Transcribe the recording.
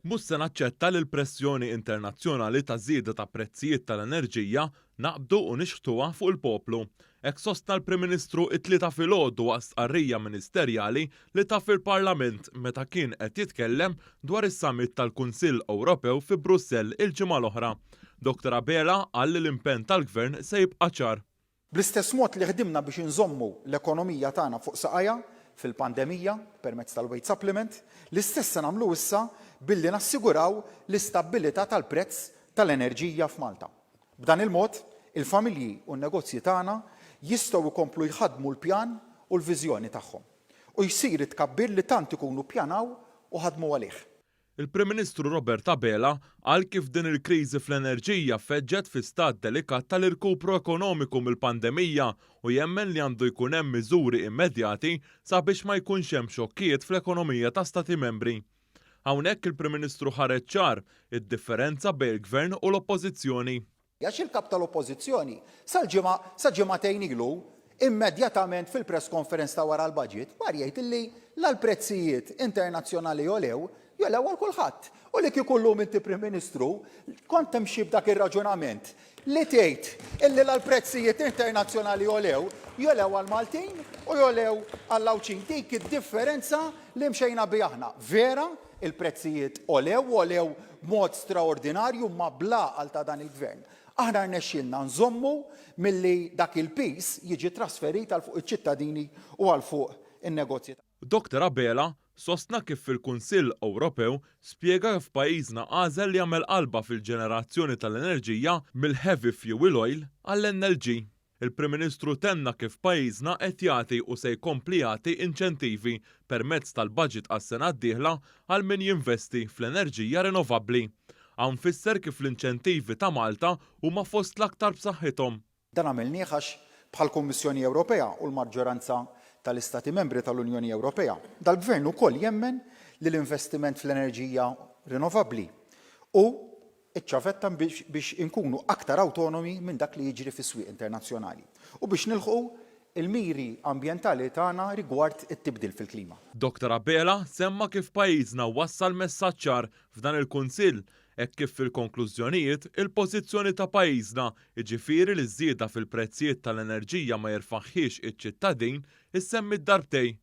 Mhux se naċċetta li l-pressjoni internazzjonali ta' żieda ta' prezzijiet tal-enerġija naqbdu u nixħtuha fuq il-poplu. Hekk sostna l-Prim Ministru t-Tlieta filgħodu waqt stqarrija ministerjali li ta fil-Parlament meta kien qed jitkellem dwar is-Summit tal-Kunsill Ewropew fi Brussell il-ġimgħa l-oħra. Dottor Abela qal li l-impenn tal-Gvern se jibqa' ċar. Bl-istess mod li ħdimna biex inżommu l-ekonomija tagħna fuq saqajha fil-pandemija permezz tal-wage supplement, l-istess se nagħmlu issa billi nassiguraw l-istabbilità tal-prezz tal-enerġija f'Malta. B'dan il-mod, il-familji u n-negozji tagħna jistgħu jkomplu jħaddmu l-pjan u l-viżjoni tagħhom, u jsir it-tkabbir li tant ikunu ppjanaw u ħadmu għalih. Il-Prim Ministru Robert Abela qal kif din il-kriżi fl-enerġija feġġet fi stat delikat tal-irkupru ekonomiku mill-pandemija u jemmen li għandu jkun hemm miżuri immedjati sabiex ma jkunx hemm xokkijiet fl-ekonomija ta' Stati Membri. Hawnhekk il-Prim Ministru ħareġ ċar id-differenza bejn il-Gvern u l-Oppożizzjoni. Għax il-Kap tal-Oppożizzjoni sal-ġimgħa, sa ġimagħtejn ilu, immedjatament fil-press conference ta' wara l-budget, mar jgħid illi la l-prezzijiet internazzjonali jogħlew, jogħlew għal kulħadd. U li kieku llum inti Prim Ministru, kont timxi b'dak ir-raġunament li tgħid illi la l-prezzijiet internazzjonali jogħlew, jogħlew għall-Maltin u jogħlew għall-Għawdxin. Dik id-differenza li mxejna biha aħna. Vera, Il-prezzijiet għolew u għolew b'mod straordinarju imma bl-għaqal ta' dan il-Gvern aħna rnexxielna nżommu milli dak il-piż jiġi trasferit għal fuq iċ-ċittadini u għal fuq in-negozji. Dottor Abela sostna kif fil-Kunsill Ewropew spjega kif pajjiżna għażel li jagħmel qalba fil-ġenerazzjoni tal-enerġija mill-heavy fuel oil għall-NLG. Il-Prim Ministru tenna kif pajjiżna qed jagħti u se jkompli jagħti inċentivi permezz tal-baġit għas-sena d-dieħla għal min jinvesti fl-enerġija rinovabbli. Hawn fisser kif l-inċentivi ta' Malta huma fost l-aktar b'saħħithom. Dan għamilnieh għax bħall-Kummissjoni Ewropea u l-maġġoranza tal-Istati Membri tal-Unjoni Ewropea, dal-Gvern ukoll jemmen li l-investiment fl-enerġija rinovabbli hu iċ-ċavetta biex inkunu aktar awtonomi minn dak li jiġri fis-swieq internazzjonali u biex nilħqu l-miri ambjentali tagħna rigward it-tibdil fil-klima. Dottor Abela semma kif pajjiżna wassal messaġġ ċar f'dan il-Kunsill hekk kif fil-konklużjonijiet il-pożizzjoni ta' pajjiżna, jiġifieri li ż-żieda fil-prezzijiet tal-enerġija ma jerfagħhiex iċ-ċittadin, issemmiet darbtejn.